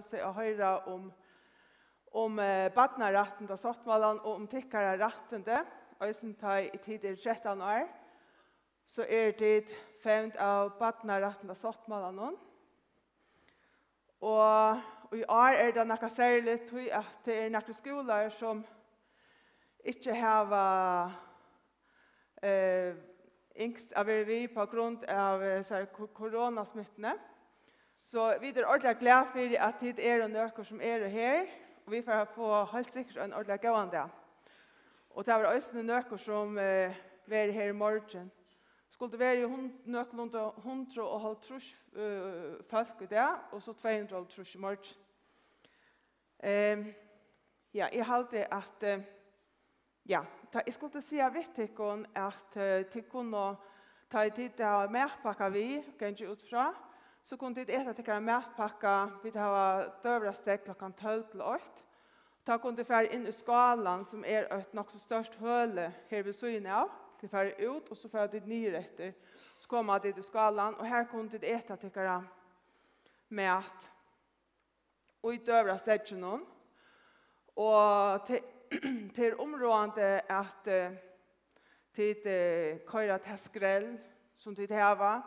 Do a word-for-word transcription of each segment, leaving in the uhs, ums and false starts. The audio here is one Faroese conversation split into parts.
seg at hoyra um, um, eh, barnarættindasáttmálan og um tykkara rættindi, eisini tá ið tit eru trettan ár, so eru tit fevnd av barnarættindasáttmálanum. Og í ár er tað nakað serligt, tí at tað eru nakrir skúlar, sum ikki hava, eh, ynskt at vera við på grund av, eh, hesari ko-, koronasmittuni. So vit eru ordiliga glað fyri, at tit eru nøkur, sum eru her, og vit fara at fáa heilt sikkurt ein ordiliga góðan dag. Og tað var eisini nøkur, sum, eh, verður her í morgin. Skuldi verið hund-, nøkulunda hundrað og hálvtrýss, eh, fólk í dag, og so tvey hundrað og hálvtrýss í morgin. Ehm, ja, eg haldi, at, eh, ja, tá eg skuldi siga við tykkum, at, eh, tit kunnu, tá ið tit hava matpakka við, gangi út frá, so kunnu tit eta tykkara matpakka, vit hava døgurðastekk klokkan tólv til eitt. Tá kunnu tit fara inn í skálan, sum er eitt nokk so stórt høli her við síðuna av. Tit fara út, og so fara tit niður eftir. So koma tit í skálan, og her kunnu tit eta tykkara mat í døgurðastekkinum. Og te-, tað er umráðandi, at, eh, tit, eh, koyra tað skrell, sum tit hava,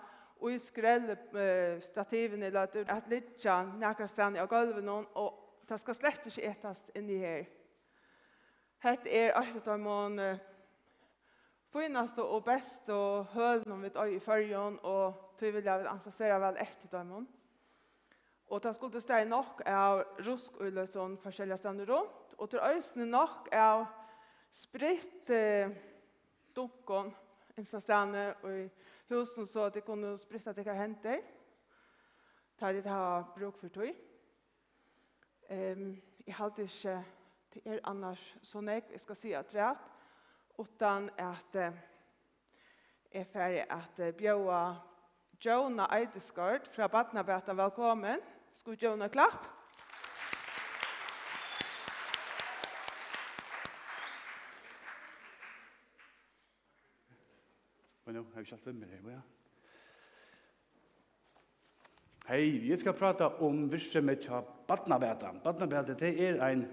í skrell, eh, stativini, ella at, at liggja nakrastaðni á gólvinum, og tað skal slett ikki etast inni her. Hetta er eitt av teimum, eh, fínastu og bestu hølunum, vit eiga í Føroyum, og tí vilja vit ansa sera væl eftir teimum. Og tað skuldi staðið nokk av rusk í løtum forskelliga staðni runt, og tað er eisini nokk av spritt, eh, dunkum ymsastaðni í húsinum, so at tit kunnu spritta tykkara hendur, tá tit hava brúk fyri tí. Ehm, eg haldi ikki, tað er annars so nógv, eg skal siga afturat, uttan at, eh, eg fari at, eh, bjóða Jóna Eidesgaard frá Barnabata vælkomin. Skulu vit geva honum eitt klapp? Men nú havi eg ikki alt við mær her, ja. Hey, eg skal prata um virksemið hjá Barnabata. Barnabata, tað er ein